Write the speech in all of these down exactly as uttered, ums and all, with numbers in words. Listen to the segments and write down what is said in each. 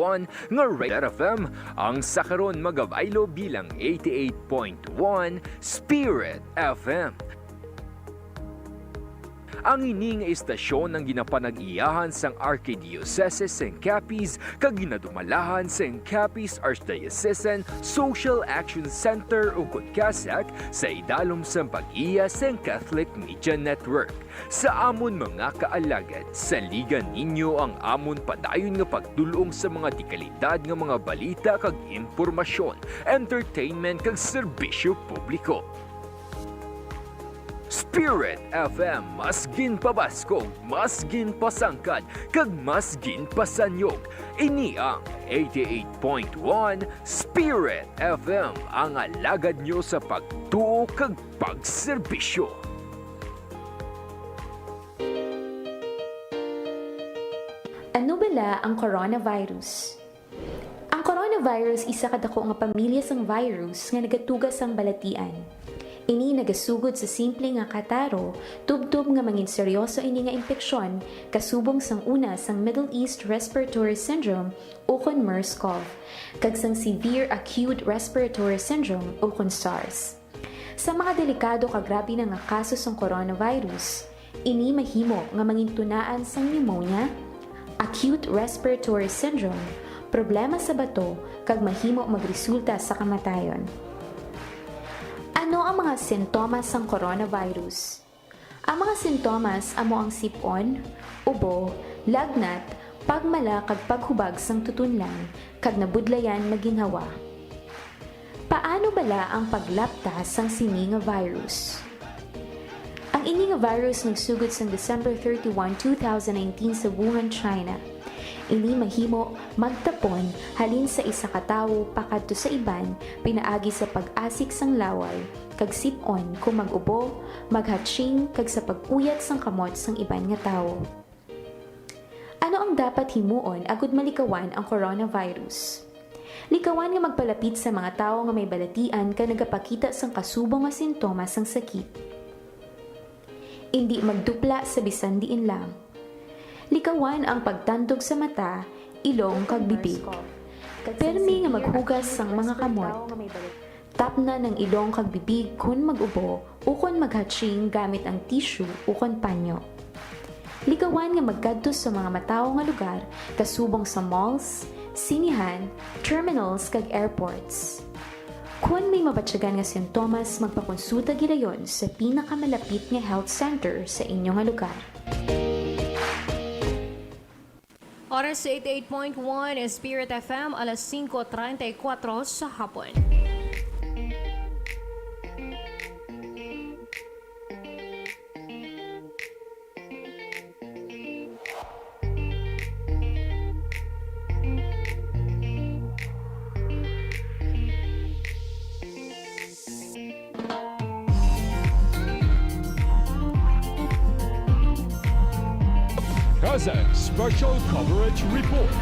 one nga Radar F M, ang sa karon magabaylo bilang eighty-eight point one Spirit F M. Ang ini nga istasyon ang ginapanag-iyahan sang Arkidiocese sang Capiz kag ginadumalahan sang Capiz Archdiocesan Social Action Center ukon CASAC sa idalom sang pag-iya sang Catholic Media Network. Sa amon mga kaalagad, saligan ninyo ang amon padayon nga pagdul-ong sa mga dekalidad nga mga balita kag impormasyon, entertainment kag serbisyo publiko. Spirit F M, mas ginpabaskog, mas ginpasangkad, kag mas ginpasanyog. Ini ang eighty-eight point one Spirit F M, ang alagad nyo sa pagtuo kag pagserbisyo. Ano bala ang coronavirus? Ang coronavirus isa ka dako nga pamilya sang virus nga nagatuga sang balatian. Ini nagasugod sa simple nga kataro, tubtob nga mangin seryoso ini nga impeksyon kasubong sang una sang Middle East Respiratory Syndrome ukon MERS-CoV, kag sang Severe Acute Respiratory Syndrome ukon SARS. Sa mga delikado kag grabe na nga kaso sang coronavirus, ini mahimo nga mangintunaan sang pneumonia, acute respiratory syndrome, problema sa bato, kag mahimo magresulta sa kamatayon. Ano ang mga sintomas sang coronavirus? Ang mga sintomas amo ang sip-on, ubo, lagnat, pagmala kag paghubag sang tutunlan, kag nabudlayan nga ginhawa. Paano bala ang paglapta sang sini nga virus? Ang ini nga virus nagsugod sang December thirty-one, two thousand nineteen sa Wuhan, China. Ini mahimo magtapon halin sa isa ka tawo pakadto sa iban pinaagi sa pag-asik sang laway kag sip-on kon mag-ubo, maghatching, kag sa pag-uyat sang kamot sang iban nga tawo. Ano ang dapat himuon agud malikawan ang coronavirus? Likawan nga magpalapit sa mga tawo nga may balatian kag nagapakita sang kasubong nga sintomas sang sakit. Indi magdupla sa bisan diin lang. Likawan ang pagtandog sa mata, ilong, kag bibig. Permi nga maghugas sang mga kamot. Tapnan ang ilong kag bibig kon mag-ubo ukon maghatching gamit ang tissue ukon panyo. Likawan nga magkadto sa mga matawo nga lugar kasubong sa malls, sinihan, terminals, kag airports. Kon may mabatyagan nga sintomas, magpakonsulta gilayon sa pinakamalapit nga health center sa inyo nga lugar. Oras sa eighty-eight point one Spirit F M, alas singko treinta y cuatro sa hapon. CASAC Special Coverage Report.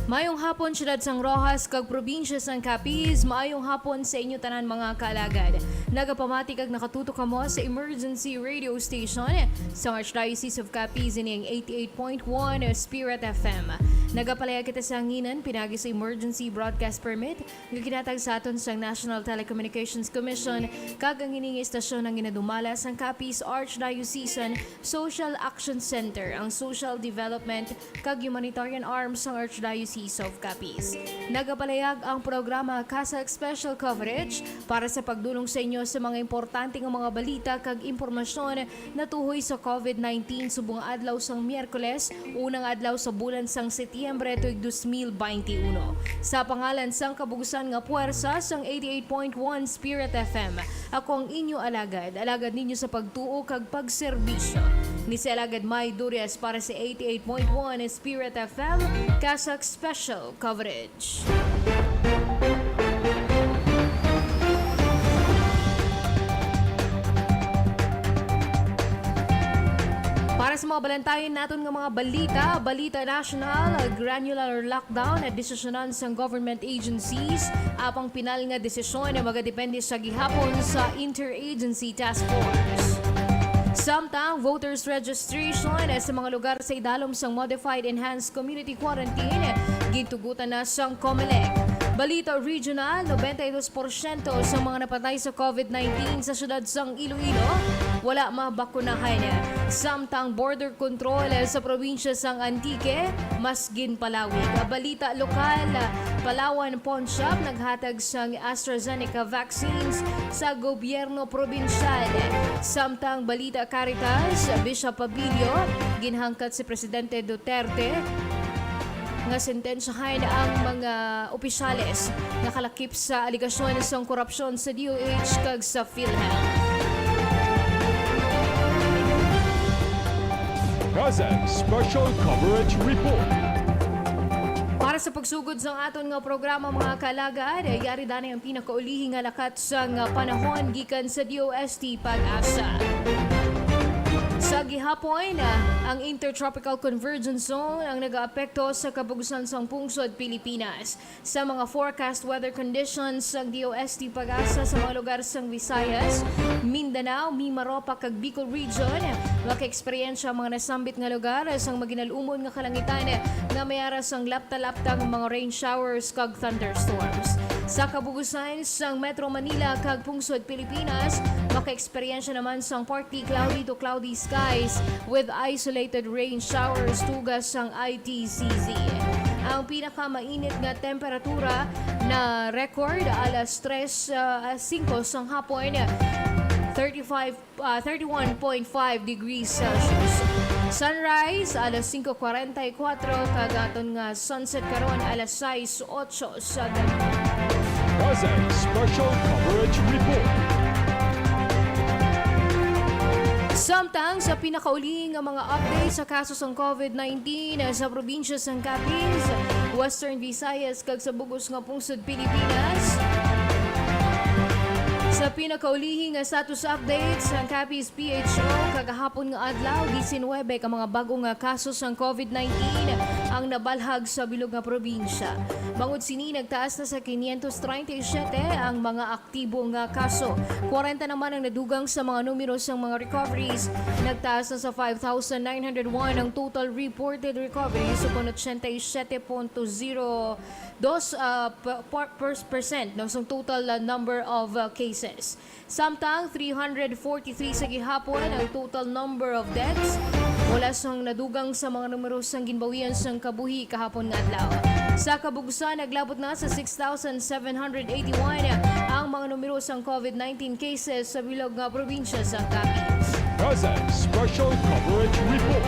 Mayong hapon, siyudad sang Roxas kag probinsya sang Capiz. Maayong hapon sa inyo tanan, mga kaalagad. Nagapamati kag nakatutok kamo sa emergency radio station sang Archdiocese of Capiz, ini ang eighty-eight point one Spirit F M. Nagapalayag kita sa hanginan pinagi sa emergency broadcast permit nga ginhatag sa aton sang National Telecommunications Commission, kag ang ining istasyon ang ginadumala sang Capiz Archdiocesan Social Action Center, ang Social Development kag Humanitarian Arm sang Archdiocese of Capiz. Nagapalayag ang programa CASAC Special Coverage para sa pagdulong sa inyo sa mga importante nga mga balita kag impormasyon natuhoy sa COVID nineteen subong adlaw sang Miyerkules, unang adlaw sa bulan sang Setyembre tuig dos mil baynte uno. Sa pangalan sang kabug-usan nga puwersa sang eighty-eight point one Spirit F M, ako ang inyo alagad, alagad ninyo sa pagtuo kag pagserbisyo. Ni si Alagad May Durias para sa eighty-eight point one Spirit F M, CASAC Special Coverage. Para sa mga balantayan naton nga mga balita, balita national, granular lockdown at desisyonan sang government agencies, apang pinal nga desisyon nga magadepende sa gihapon sa Interagency Task Force. Samtang voters registration sa mga lugar sa idalom sang Modified Enhanced Community Quarantine, gintugutan na sang Comelec. Balita regional, noventa y dos porsyento sa mga napatay sa COVID nineteen sa siyudad sang Iloilo wala mabakunahan. Samtang border control sa probinsya sang Antique mas ginpalawig. Balita lokal, Palawan Pawn Shop naghatag sang AstraZeneca vaccines sa gobyerno probinsyal. Samtang balita Caritas, Bishop Pabilio, ginhangkat si Presidente Duterte nga sentensyahan ang mga opisyales nga kalakip sa alegasyon sang korupsyon sa D O H kag sa PhilHealth. CASAC Special Coverage Report. Para sa pagsugod sang aton nga programa, mga kaalagad, yari danay ang pinakaulihi nga lakat sang panahon gikan sa D O S T PAGASA. Sa gihapon, ang Intertropical Convergence Zone ang nagaapekto sa kabugusan sang pungsod Pilipinas. Sa mga forecast weather conditions sang D O S T PAGASA, sa mga lugar sang Visayas, Mindanao, Mimaropa kag Bicol Region, makaeksperyensya ang mga nasambit nga lugar sang maginalumon nga kalangitan nga may ara sang lapta-lapta nga mga rain showers kag thunderstorms. Sa kabugusan sang Metro Manila kag pungsod Pilipinas, makaeksperyensya naman sang partly cloudy to cloudy skies with isolated rain showers, tuga sang I T C Z. Ang pinakamainit nga temperatura na record alas tres, ah, singko sang hapon, thirty-five, ah, thirty-one point five degrees Celsius. Sunrise alas singko kwarenta y kuwatro, kag aton nga sunset karon alas sais otso sa gab-i. CASAC Special Coverage Report. Samtang sa pinakauli nga mga update sa kaso sang COVID nineteen sa probinsya sang Capiz, Western Visayas, kag sa bug-os nga pungsod Pilipinas, sa pinakaulihi nga status update sang Capiz P H O, kagahapon nga adlaw, diecinuebe ka mga bag-o nga kaso sang COVID nineteen ang nabalhag sa bilog nga probinsya. Bangod sini, nagtaas na sa quinientos treinta y siete ang mga aktibo nga kaso. Kwarenta naman ang nadugang sa mga numero sang mga recoveries. Nagtaas na sa five thousand nine hundred one ang total reported recoveries, ukon ochenta y siete punto zero dos, ah, per, per, percent, no, sang total, ah, number of, ah, cases. Samtang three hundred forty-three sa gihapon ang total number of deaths mula sang nadugang sa mga numero sang ginbawian sang kabuhi kahapon nga adlaw. Sa kabugusan, naglabot na sa six thousand seven hundred eighty-one ang mga numero sang COVID nineteen cases sa bilog nga probinsya sang Capiz. CASAC Special Coverage Report.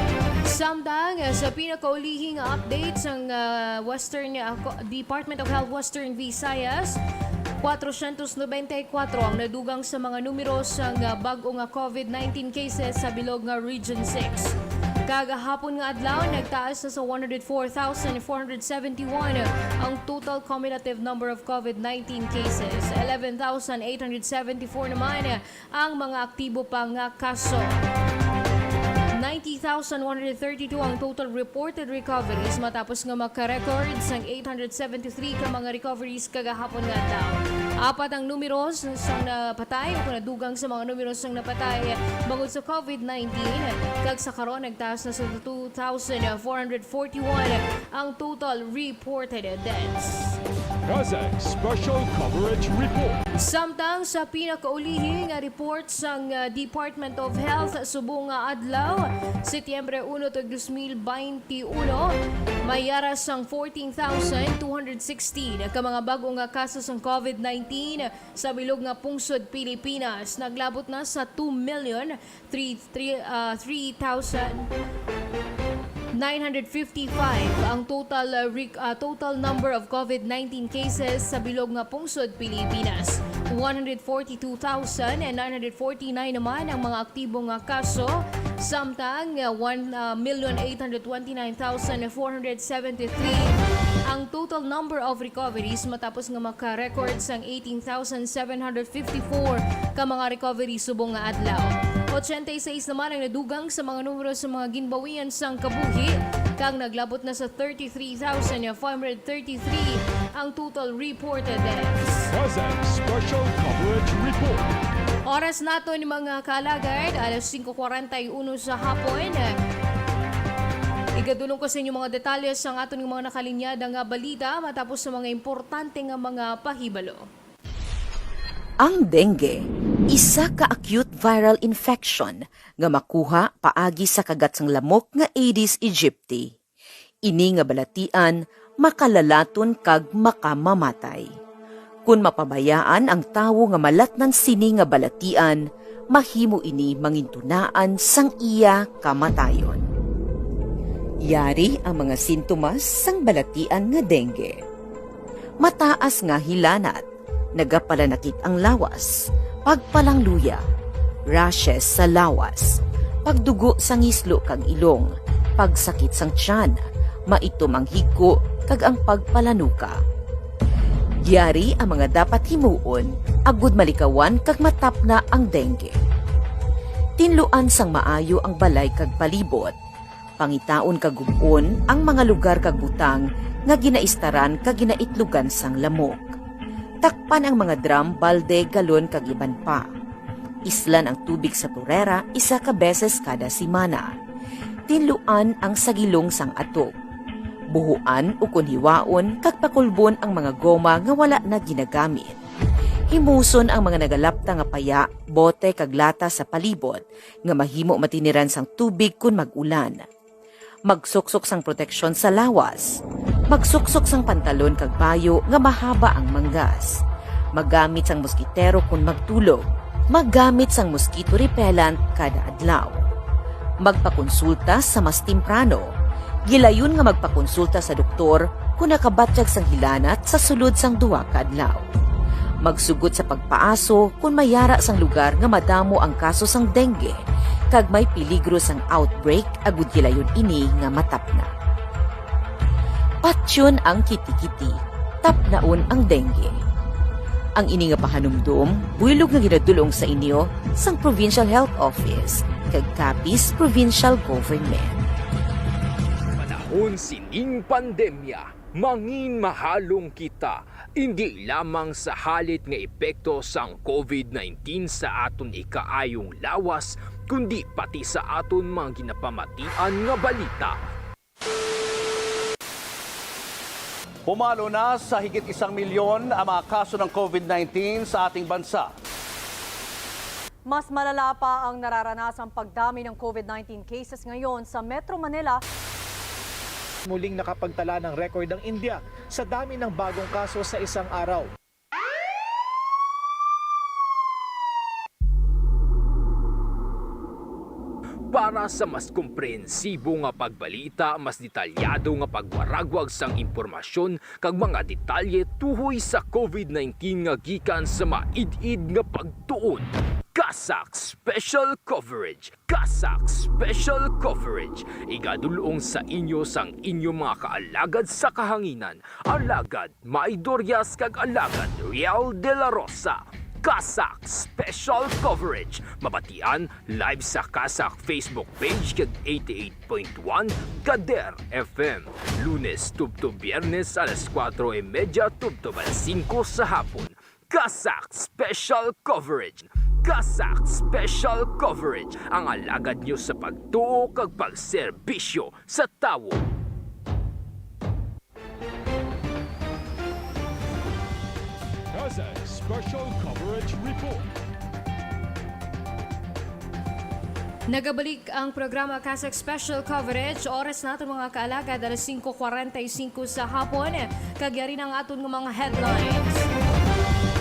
Samtang, eh, sa pinakaulihi nga update sang, ah, Western, ah, Co-, Department of Health Western Visayas, kwatrocientos noventa y kuwatro ang nadugang sa mga numero sang, ah, bag-o nga COVID nineteen cases sa bilog nga Region six. Kagahapon nga adlaw, nagtaas na sa one hundred four thousand four hundred seventy-one ang total cumulative number of COVID nineteen cases. Eleven thousand eight hundred seventy-four naman ang mga aktibo pa nga kaso. Ninety thousand one hundred thirty-two ang total reported recoveries, matapos nga maka-record sang eight hundred seventy-three ka mga recoveries kagahapon nga adlaw. Apat ang numero sa, sang napatay o kung nadugang sa mga numero sang napatay bangod sa COVID nineteen, kag sa karon nagtaas na sa two thousand four hundred forty-one ang total reported deaths. CASAC Special Coverage Report. Samtang sa pinakaulihi nga report sang, ah, Department of Health subong nga adlaw, Setyembre uno tuig dos mil baynte uno, may ara sang fourteen thousand two hundred sixteen ka mga bag-o nga kaso sang COVID nineteen sa bilog nga pungsod Pilipinas. Naglabot na sa two million three, three, ah, three thousand nine hundred fifty-five ang total, ah, rec-, ah, total number of COVID nineteen cases sa bilog nga pungsod Pilipinas. One hundred forty-two thousand nine hundred forty-nine naman ang mga aktibo nga kaso, samtang, ah, one, ah, million eight hundred twenty-nine thousand four hundred seventy-three ang total number of recoveries, matapos nga maka-record sang eighteen thousand seven hundred fifty-four ka mga recovery subong nga adlaw. Ochenta y seis naman ang nadugang sa mga numero sa mga ginbawian sang kabuhi, kag naglabot na sa thirty-three thousand five hundred thirty-three ang total reported deaths. CASAC Special Coverage Report. Oras naton, mga kaalagad, alas singko kwarenta y uno sa hapon. Igadulong ko sa inyo mga detalye sa aton nga mga nakalinyada nga balita matapos sa mga importante nga mga pahibalo. Ang dengue, isa ka acute viral infection nga makuha paagi sa kagat sang lamok nga Aedes aegypti. Ini nga balatian makalalaton kag makamamatay. Kon mapabayaan ang tawo nga malatnan sini nga balatian, mahimo ini mangintunaan sang iya kamatayon. Yari ang mga sintomas sang balatian nga dengue. Mataas nga hilanat, nagapalanakit ang lawas, pagpalangluya, rashes sa lawas, pagdugo sa ngislo kag ilong, pagsakit sang tiyan, maitom ang higko, kag ang pagpalanuka. Yari ang mga dapat himuon agud malikawan kag matapna ang dengue. Tinluan sang maayo ang balay kag palibot. Pangitaon kag gub-on ang mga lugar kag butang nga ginaistaran kag ginaitlugan sang lamok. Takpan ang mga drum, balde, galon, kag iban pa. Islan ang tubig sa turera isa ka beses kada semana. Tinluan ang sagilong sang atok. Buhuan ukon hiwaon kag pakulbon ang mga goma nga wala na ginagamit. Himuson ang mga nagalapta nga paya, bote, kag lata sa palibot nga mahimo matiniran sang tubig kon mag-ulan. Magsuksok sang proteksyon sa lawas. Magsuksok sang pantalon kag bayo nga mahaba ang manggas. Maggamit sang moskitero kon magtulog. Maggamit sang mosquito repellent kada adlaw. Magpakonsulta sa mas temprano. Gilayon nga magpakonsulta sa doktor kon nakabatyag sang hilanat sa sulod sang duha ka adlaw. Magsugot sa pagpaaso kon may yara sang lugar nga madamo ang kaso sang dengue kag may peligro sang outbreak agud gilayon ini nga matapna. Patyon ang kiti-kiti, tapnaon ang dengue. Ang ini nga pahanumdom buylog nga ginadul-ong sa inyo sang Provincial Health Office kag Capiz Provincial Government. Panahon sining pandemya, mangin mahalong kita, indi lamang sa halit nga epekto sang COVID nineteen sa aton ikaayong lawas, kundi pati sa aton mga ginapamatian nga balita. Pumalo na sa higit isang milyon ang mga kaso ng COVID nineteen sa ating bansa. Mas malala pa ang nararanasang pagdami ng COVID nineteen cases ngayon sa Metro Manila. Muling nakapagtala ng record ang India sa dami ng bagong kaso sa isang araw. Para sa mas komprehensibo nga pagbalita, mas detalyado nga pagwaragwag sang impormasyon kag mga detalye tuhoy sa COVID nineteen nga gikan sa maid-id nga pagtuon, CASAC Special Coverage. CASAC Special Coverage, igadul-ong sa inyo sang inyo mga kaalagad sa kahanginan, alagad May Dorias kag alagad Riel de la Rosa. CASAC Special Coverage, mabatian live sa CASAC Facebook page kag eighty-eight point one Kader F M, Lunes tubtob Biyernes alas kuwatro y media tubtob alas singko sa hapon. CASAC Special Coverage. CASAC Special Coverage, ang alagad nyo sa pagtuo kag pagserbisyo sa tawo. CASAC Special Coverage Report. Nagabalik ang programa CASAC Special Coverage. Oras naton, mga kaalagad, alas singko kwarenta y singko sa hapon. Kag yari na ang aton nga mga headlines.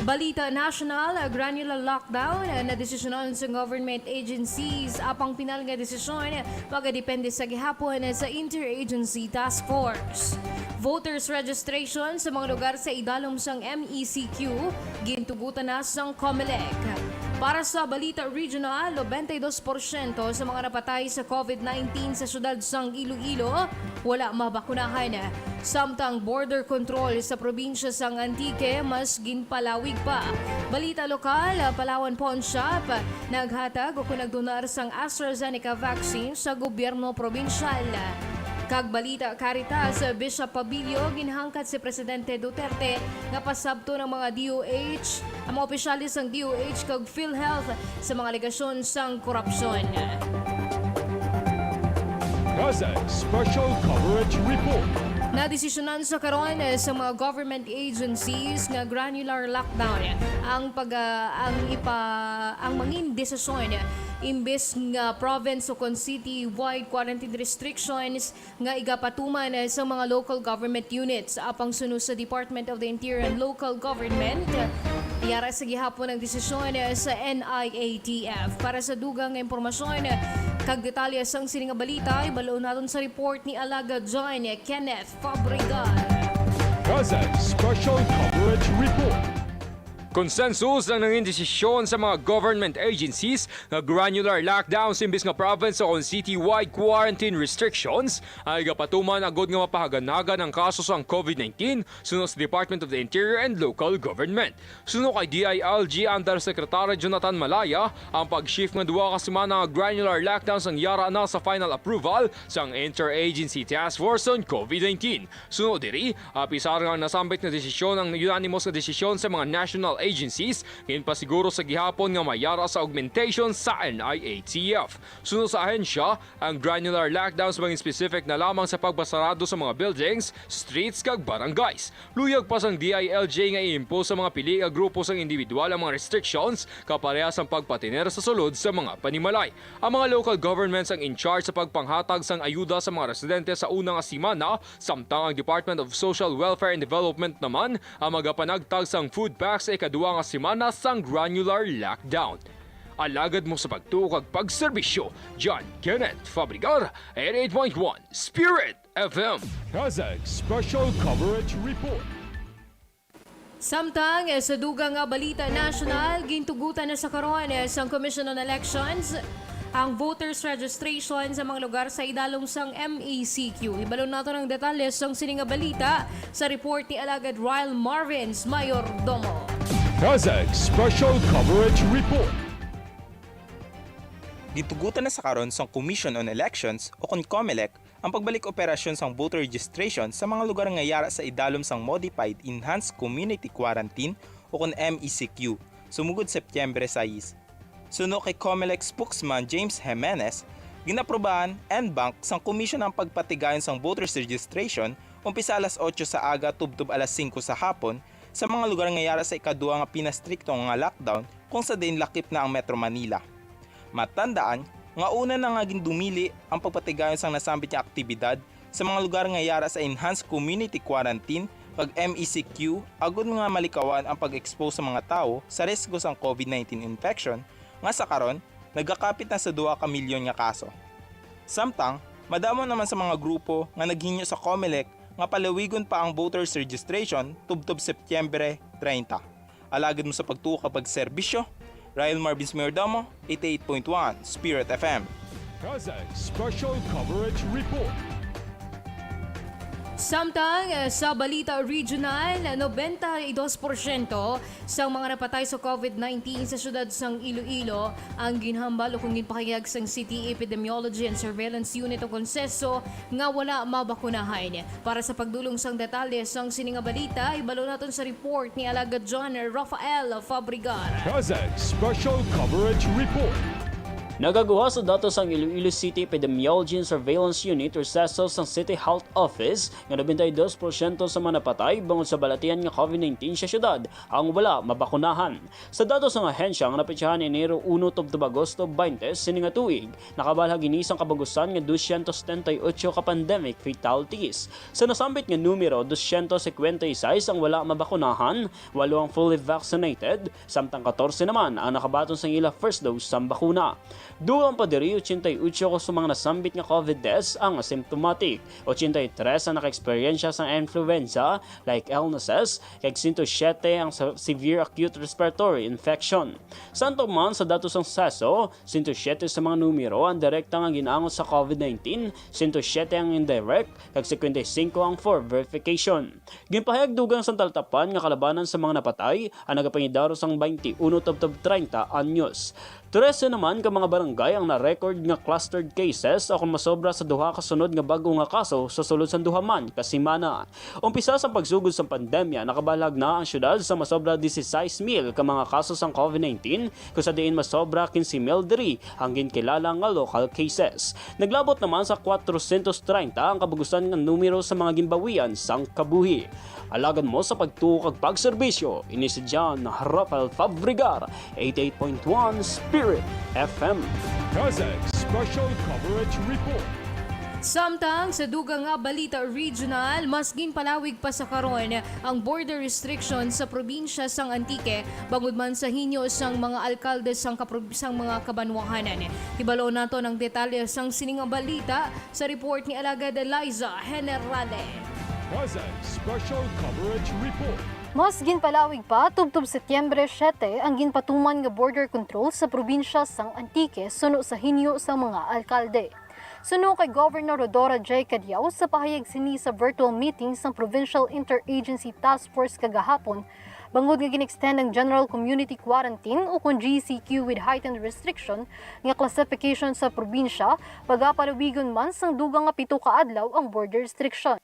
Balita national, granular lockdown na desisyonan sa government agencies. Apang pinal nga desisyon magadepende sa gihapon sa Interagency Task Force. Voters registration sa mga lugar sa idalom sang M E C Q, gintugutan na sang Comelec. Para sa balita regional, nobenta y dos porsyento sa mga napatay sa COVID nineteen sa siyudad sang Iloilo wala mabakunahan, samtang border control sa probinsya sang Antique mas ginpalawig pa. Balita lokal, Palawan Pawnshop naghatag o kon nagdonar sang AstraZeneca vaccine sa gobyerno probinsyal. Kag balita, Caritas, Bishop Pabilio, ginhangkat si Presidente Duterte nga pasabton ang mga D O H, ang mga opisyales sang D O H kag PhilHealth sa mga alegasyon sang korupsyon. CASAC Special Coverage Report. Nadesisyonan sa karon, eh, sa mga government agencies nga granular lockdown ang pag, ah, ang ipa, ang mangin desisyon, imbes nga province o kon city-wide quarantine restrictions nga igapatuman, eh, sa mga local government units. Apang suno sa Department of the Interior and Local Government, yara sa gihapon ang desisyon, eh, sa N I A T F. Para sa dugang nga impormasyon kag detalye sang sini nga balita, ibalo naton sa report ni Alagad John Kenneth Fabregat. CASAC Special Coverage Report. Konsensus ang nangin desisyon sa mga government agencies nga granular lockdowns imbis nga province o kon city-wide quarantine restrictions ang igapatuman agod nga mapahaganagan ang kaso sang COVID nineteen, suno sa Department of the Interior and Local Government. Suno kay D I L G Undersecretary Jonathan Malaya, ang pag-shift nga duha ka semana nga granular lockdowns ang yara na sa final approval sang Interagency Task Force on COVID nineteen. Suno diri, apisar nga ang nasambit nga desisyon ang unanimous nga desisyon sa mga national agencies, ginpasiguro sa gihapon nga mayara sa augmentation sa N I A T F. Suno sa ahensya, ang granular lockdowns maging specific na lamang sa pagpasarado sa mga buildings, streets, kag barangays. Luyag pa sang D I L G nga i-impose sa mga pili nga grupo sang individual ang mga restrictions kaparehas ang pagpatener sa sulod sa mga panimalay. Ang mga local governments ang in charge sa pagpanghatag sang ayuda sa mga residente sa una nga semana, samtang ang Department of Social Welfare and Development naman ang magapanagtag sang food packs sa ikaduha nga semana sang granular lockdown. Alagad mo sa pagtuo kag pagserbisyo, John Kenneth Fabregar, eighty-eight point one Spirit F M. CASAC Special Coverage Report. Samtang, eh, sa dugang nga balita nasyonal, gintugutan na sa karon, eh, sang Commission on Elections ang voters registration sa mga lugar sa idalom sang M E C Q. Ibalo naton ang detalye sang sini nga balita sa report ni Alagad Ryle Marvins Mayordomo. CASAC Special Coverage Report. Gitugutan na sa karon sang Commission on Elections o kon COMELEC ang pagbalik operasyon sang voter registration sa mga lugar nga yara sa idalom sang Modified Enhanced Community Quarantine o kon M E C Q, sumugod Setyembre sais. Suno kay COMELEC spokesman James Jimenez, ginaprobahan en banc sang komisyon ang pagpatigayon sang voters registration umpisa alas otso sa aga tubtob alas singko sa hapon sa mga lugar nga yara sa ikaduha nga pinastrikto nga lockdown kung sa diin lakip na ang Metro Manila. Matandaan nga una na nga gindumili ang pagpatigayon sang nasambit nga aktibidad sa mga lugar nga yara sa Enhanced Community Quarantine kag M E C Q agod nga malikawan ang pag-expose sa mga tawo sa risgo sang COVID nineteen infection nga sa karon nagakapit na sa duha ka milyon nga kaso. Samtang, madamo naman sa mga grupo nga naghingyo sa COMELEC nga palawigon pa ang voters registration tubtob Setyembre treinta. Alagad mo sa pagtuo kag pagserbisyo, Ryle Marvins Mayordomo, eighty-eight point one Spirit F M. CASAC Special Coverage Report. Samtang, eh, sa balita regional, nobenta y dos porsyento sa mga napatay sa COVID nineteen sa siyudad sang Iloilo ang ginhambal o kung ginpahayag sang City Epidemiology and Surveillance Unit o kon CESU nga wala mabakunahan. Para sa pagdulong sang detalye sang sini nga balita, ibalo naton sa report ni Alagad John Rafael Fabregar. CASAC Special Coverage Report. Nagaguha sa datos sang Iloilo City Epidemiology and Surveillance Unit o CESU sang City Health Office nga nobenta y dos porsyento sa mga napatay bangod sa balatian nga COVID nineteen sa siyudad ang wala mabakunahan. Sa datos sang ahensya nga napetsahan Enero uno tubtob Agosto baynte sini nga tuig, nakabalha gini sang kabug-usan nga dosyentos setenta y ocho ka pandemic fatalities. Sa nasambit nga numero, dosyentos cincuenta y seis ang wala mabakunahan, walo ang fully vaccinated, samtang katorse naman ang nakabaton sang ila first dose sang bakuna. Dugang pa diri, ochenta y ocho ka sa mga nasambit nga COVID deaths ang asymptomatic, ochenta y tres ang naka-eksperyensya sang influenza-like illnesses, kag sento siyete ang sa-, severe acute respiratory infection. Samtang man sa datos sang CESU, sento siyete sa mga numero ang direkta nga gin-angot sa COVID nineteen, sento siyete ang indirect, kag singkwenta y singko ang for verification. Ginpahayag dugang sang talatapan nga kalabanan sa mga napatay ang nagapangidaro sang baynte uno tubtob treinta anyos. Trese naman ka mga barangay ang na-record nga clustered cases, o kon masobra sa duha ka sunod nga bag-o nga kaso sa sulod sang duha man ka semana. Umpisa sa pagsugod sang pandemya, nakabalag na ang syudad sa masobra dieciséis mil ka mga kaso sang COVID nineteen, kung sa diin masobra quince mil diri ang ginkilala nga local cases. Naglabot naman sa kwatrocientos treinta ang kabug-usan nga numero sa mga ginbawian sang kabuhi. Alagad mo sa pagtuo kag pagserbisyo, ini si John Rafael Fabregar, eighty-eight point one Spirit F M. CASAC Special Coverage Report. Samtang sa dugang nga balita regional, mas ginpalawig pa sa karon ang border restriction sa probinsya sang Antique, bangod man sa hinyo sang mga alkalde sang kaprob-, sang mga kabanwahanan. Hibalo naton ang detalye sang sini nga balita sa report ni Alagad Liza Generale. CASAC Special Coverage Report. Mas ginpalawig pa, tubtob Setyembre siete, ang ginpatuman nga border control sa probinsya sang Antique suno sa hinyo sang mga alkalde. Suno kay Governor Rhodora J. Cadiao, sa pahayag sini sa virtual meeting sang Provincial Interagency Task Force kagahapon, bangod nga gin-extend ang General Community Quarantine, o kon G C Q, with heightened restriction nga classification sa probinsya, pagapalawigon man sang dugang nga pito ka adlaw ang border restriction.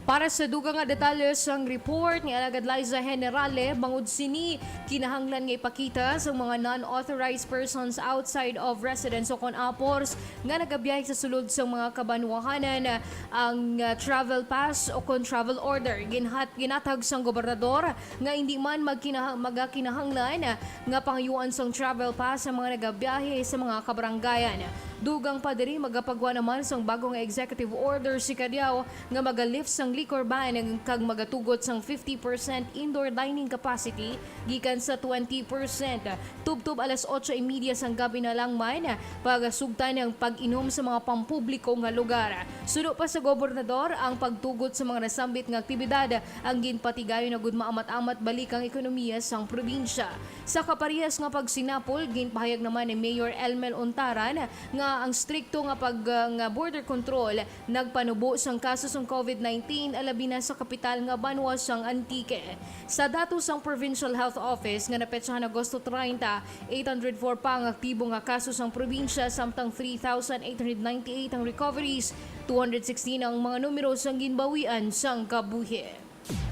Para sa dugang nga detalye sang report ni Alagad Liza Generale, bangod sini, kinahanglan nga ipakita sa mga non-authorized persons outside of residence o kon apors nga nagabiyahe sa sulod sang mga kabanwahanan ang, ah, travel pass o kon travel order ginhat-, ginatag sang gobernador nga indi man magkinaha-, magakinahanglan nga pangayuan sang travel pass sa mga nagabiyahe sa mga kabarangayan. Dugang pa diri, magapagwa naman sang bago nga executive order si Cadiao nga maga-lift sang liquor ban kag magatugot sang fifty percent indoor dining capacity gikan sa twenty percent. Tubtob alas otso y media sang gabi na lang man, pagasugtan ang pag-inom sa mga pampubliko nga lugar. Suno pa sa gobernador, ang pagtugot sa mga nasambit nga aktibidad ang ginpatigayon agud maamat-amat balik ang ekonomiya sang probinsya. Sa kaparehas nga pagsinapol, ginpahayag naman ni Mayor Elmel Untaran nga ang strikto nga pag-, nga border control nagpanubo sang kaso sang COVID nineteen, alabi na sa kapital nga banwa sang Antique. Sa datos sang Provincial Health Office nga napetsahan Agosto treinta, eight hundred four pa ang aktibo nga kaso sang probinsya, samtang three thousand eight hundred ninety-eight ang recoveries, two hundred sixteen ang mga numero sang ginbawian sang kabuhi.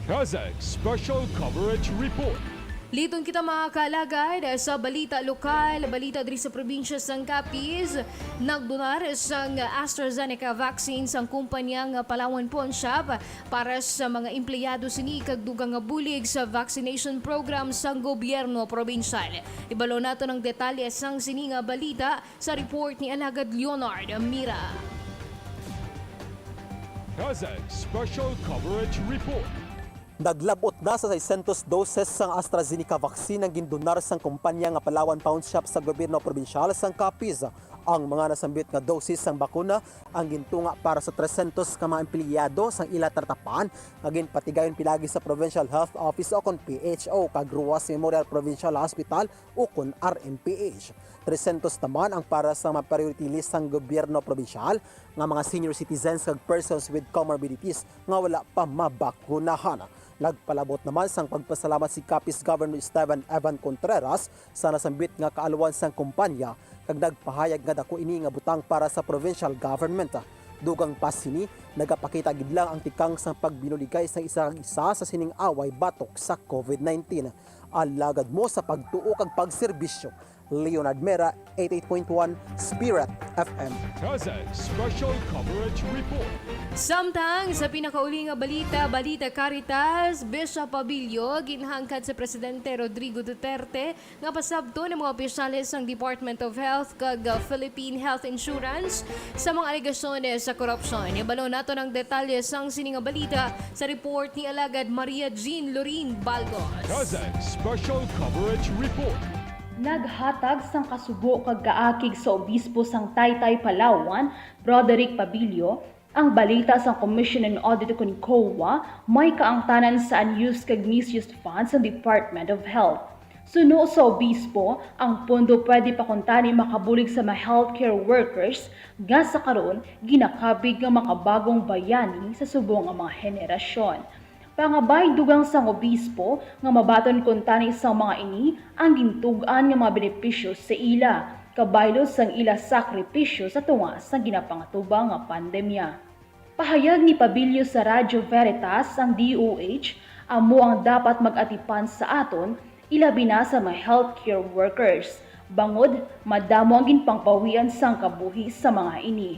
CASAC Special Coverage Report. Liton kita, mga kaalagad, sa balita lokal. Balita diri sa probinsya sang Capiz, nagdonar sang AstraZeneca vaccine sang kumpanya nga Palawan Pawn Shop para sa mga empleyado sini kag dugang nga bulig sa vaccination program sang gobyerno probinsyal. Ibalo naton ang detalye sang sini nga balita sa report ni Alagad Leonard Mira. CASAC Special Coverage Report. Naglab-ot na sa seiscientos doses sang AstraZeneca vaccine ang gindonar sang kumpanya nga Palawan Pawn Shop sa gobyerno probinsyal sang Capiz. Ang mga nasambit nga doses sang bakuna ang gintunga para sa trescientos ka mga empleyado sang ila tratapan nga ginpatigayon pinaagi sa Provincial Health Office o kon P H O kag Roxas Memorial Provincial Hospital o kon R M P H. Trescientos naman ang para sa mga priority list sang gobyerno probinsyal nga mga senior citizens kag persons with comorbidities nga wala pa mabakunahan. Nagpalabot naman sang pagpasalamat si Capiz Governor Esteban Evan Contreras sa nasambit nga kaalwan sang kumpanya kag nagpahayag nga dako ini nga butang para sa provincial government. Dugang pa sini, nagapakita gid lang ang tikang sang pagbinuligay sang isa kag isa sa sining away batok sa COVID nineteen. Alagad mo sa pagtuo kag pagserbisyo. Leonard Mera, eighty-eight point one Spirit F M. CASAC Special Coverage Report. Samtang sa pinakauli nga balita, balita Caritas, Bishop Pabilio ginhangkad sa Presidente Rodrigo Duterte nga pasabton ang mga opisyales sang Department of Health kag, uh, Philippine Health Insurance sa mga alegasyon sa korupsyon. Ibalo naton ang detalye sang sini nga balita sa report ni Alagad Maria Jean Lorin Balgos. CASAC Special Coverage Report. Naghatag sang kasubo kag kaakig sa obispo sang Taytay, Palawan, Broderick Pabilio, ang balita sang Commission on Audit o kon COA may kaangtanan sa unused kag misused funds sang Department of Health. Suno sa obispo, ang pondo pwede pa kuntani makabulig sa mga healthcare workers nga sa karon ginakabig nga makabagong bayani sa subong nga mga henerasyon. Pangabay dugang sang obispo nga mabaton kuntani sang mga ini ang gintug-an nga mga benepisyo sa ila, kabaylo sang ila sakripisyo sa tunga sang ginapangatubang nga pandemya. Pahayag ni Pabilio sa Radyo Veritas, ang D O H amo ang dapat mag-atipan sa aton, ilabi na sa mga healthcare workers, bangod madamo ang ginpangpawian sang kabuhi sa mga ini.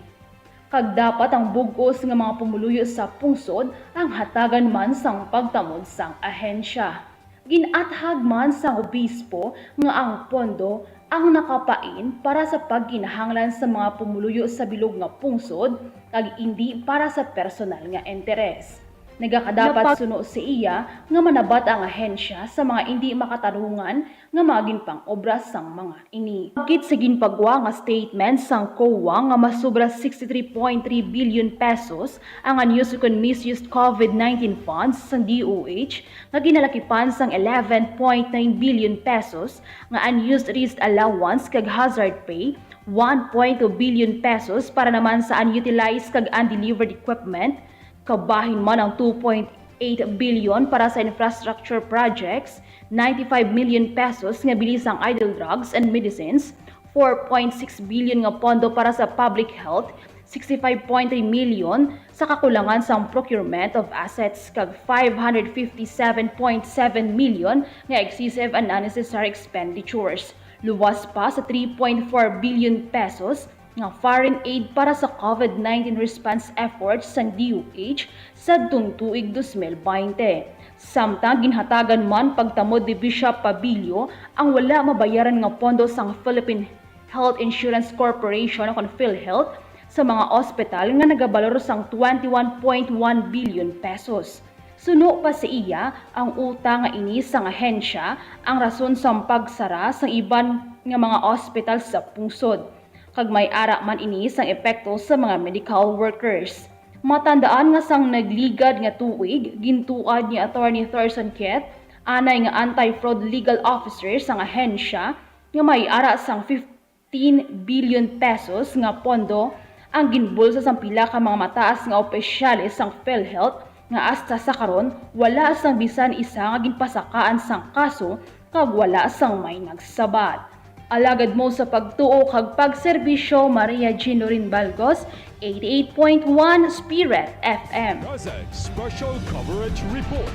Kag dapat ang bug-os nga mga pumuluyo sa pungsod ang hatagan man sang pagtamod sang ahensya. Gin-athag man sang obispo nga ang pondo ang nakapain para sa pagkinahanglan sa mga pumuluyo sa bilog nga pungsod kag indi para sa personal nga interes. Nagakadapat Napag- suno sa iya nga manabat ang ahensya sa mga indi makatarungan nga mga ginpang-obra sang mga ini. Bakit sa ginpagwa nga statement sang COA nga masobra sixty-three point three billion pesos ang unused kon misused COVID nineteen funds sang D O H nga ginalakipan sang eleven point nine billion pesos nga unused risk allowance kag hazard pay, one point two billion pesos para naman sa unutilized kag undelivered equipment, kabahin man ang two point eight billion para sa infrastructure projects, ninety-five million pesos nga bili sang idle drugs and medicines, four point six billion nga pondo para sa public health, sixty-five point three million sa kakulangan sang procurement of assets, kag five hundred fifty-seven point seven million nga excessive and unnecessary expenditures. Luwas pa sa three point four billion pesos nga foreign aid para sa COVID nineteen response efforts sang D O H sadtong tuig dos mil baynte. Samtang ginhatagan man pagtamod ni Bishop Pabilio ang wala mabayaran nga pondo sang Philippine Health Insurance Corporation o kon PhilHealth sa mga ospital nga nagabalor sang twenty-one point one billion pesos. Suno pa sa iya, ang utang nga ini sang ahensya ang rason sang pagsara sang iban nga mga ospital sa pungsod, kag may ara man ini sang epekto sa mga medical workers. Matandaan nga sang nagligad nga tuig, gintuad ni Attorney Thurston Keth, anay nga anti-fraud legal officer sang ahensya, nga may ara sang fifteen billion pesos nga pondo ang ginbulsa sang pila ka mga mataas nga opisyales sang PhilHealth nga hasta sa karon wala sang bisan isa nga ginpasakaan sang kaso kag wala sang may nagsabat. Alagad mo sa pagtuo kag pagserbisyo, Maria Jean Lorin Balgos, eighty-eight point one Spirit F M. CASAC Special Coverage Report.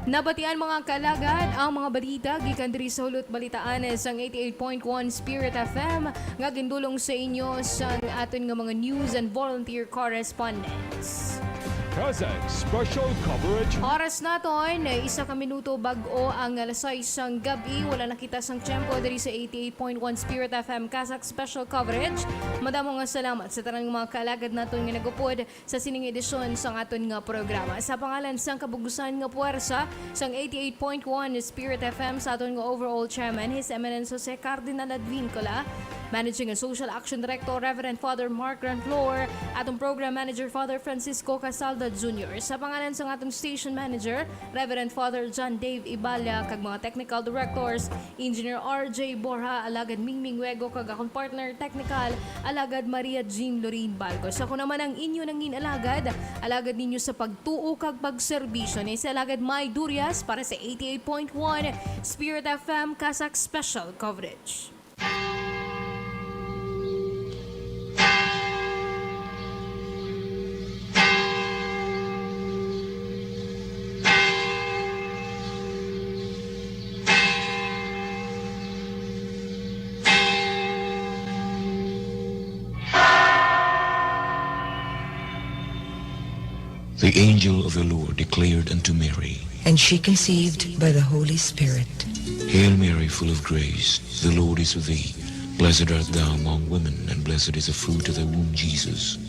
Nabatian, mga kaalagad, ang mga balita gikan diri sa Hulot Balitaan sang eighty-eight point one Spirit F M, nga gindulong sa inyo sang aton nga mga news and volunteer correspondents. CASAC Special Coverage. Oras naton, isa ka minuto bag-o ang alas sais sang gab-i. Wala na kita sang tiyempo diri sa eighty-eight point one Spirit F M CASAC Special Coverage. Madamo nga salamat sa tanan nga mga kaalagad naton nga nagupod sa sining edisyon sang aton nga programa. Sa pangalan sang kabug-usan nga puwersa sang eighty-eight point one Spirit F M, sa aton nga overall chairman, His Eminence Jose Cardinal Advincula, Managing and Social Action Director, Reverend Father Mark Granflor, aton Program Manager, Father Francisco Casalda Junior, sa pangalan sang aton Station Manager, Reverend Father John Dave Ibala, kag mga Technical Directors, Engineer R J Borja, Alagad Mingming Wego, kag akon partner technical, Alagad Maria Jean Lorraine Balgos. Ako naman ang inyo nangin alagad, alagad ninyo sa pagtuo kag pagserbisyo, ni si Alagad May Durias para sa eighty-eight point one Spirit F M CASAC Special Coverage. The angel of the Lord declared unto Mary, And she conceived by the Holy Spirit. Hail Mary, full of grace, the Lord is with thee. Blessed art thou among women, and blessed is the fruit of thy womb, Jesus.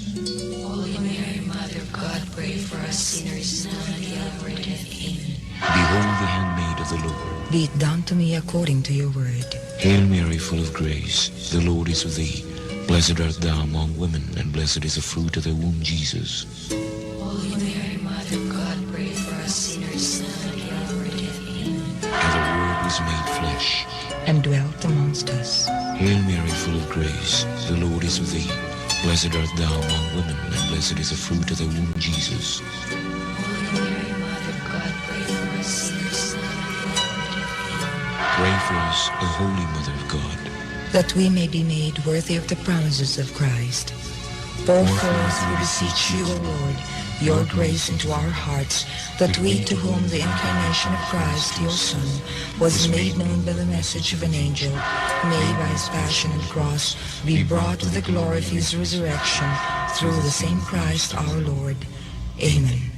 Holy Mary, Mother of God, pray for us sinners now and at the hour of death. Amen. Behold the handmaid of the Lord. Be it done to me according to your word. Hail Mary, full of grace, the Lord is with thee. Blessed art thou among women, and blessed is the fruit of thy womb, Jesus. Holy Mary, Mother of God, pray for us sinners now and at the hour of death. Amen. And the Word made flesh. And dwelt amongst us. Hail Mary, full of grace, the Lord is with thee. Blessed art thou among women, and blessed is the fruit of thy womb, Jesus. Holy Mary, Mother of God, pray for us sinners. Pray for us, O Holy Mother of God. That we may be made worthy of the promises of Christ. Pour forth, we beseech you, O Lord, your grace into our hearts, that we, to whom the incarnation of Christ, your Son, was made known by the message of an angel, may by his passion and cross be brought to the glory of his resurrection, through the same Christ our Lord. Amen.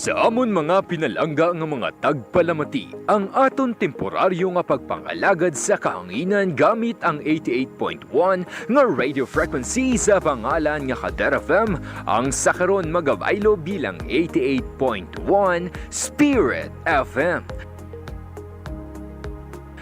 Sa amon mga pinalangga nga mga tagpalamati, ang aton temporaryo nga pagpangalagad sa kahanginan gamit ang eighty-eight point one nga radio frequency sa pangalan nga Kader F M, ang sa karon magabaylo bilang eighty-eight point one Spirit F M.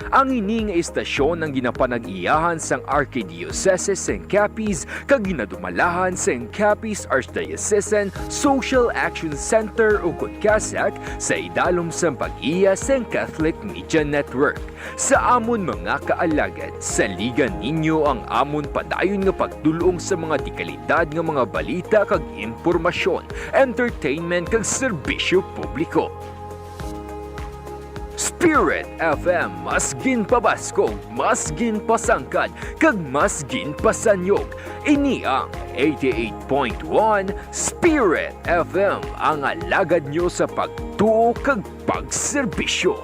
Ang ini nga istasyon ang ginapanag-iyahan sang Arkidiocese sang Capiz kag ginadumalahan sang Capiz Archdiocesan Social Action Center, ukon CASAC, sa idalom sang pag-iya sang Catholic Media Network. Sa amon mga kaalagad, saligan ninyo ang amon padayon nga pagdul-ong sa mga dekalidad nga mga balita kag impormasyon, entertainment kag serbisyo publiko. Spirit F M, mas ginpabaskog, mas ginpasangkad, kag mas ginpasanyog. Ini ang eighty-eight point one Spirit F M, ang alagad nyo sa pagtuo kag pagserbisyo.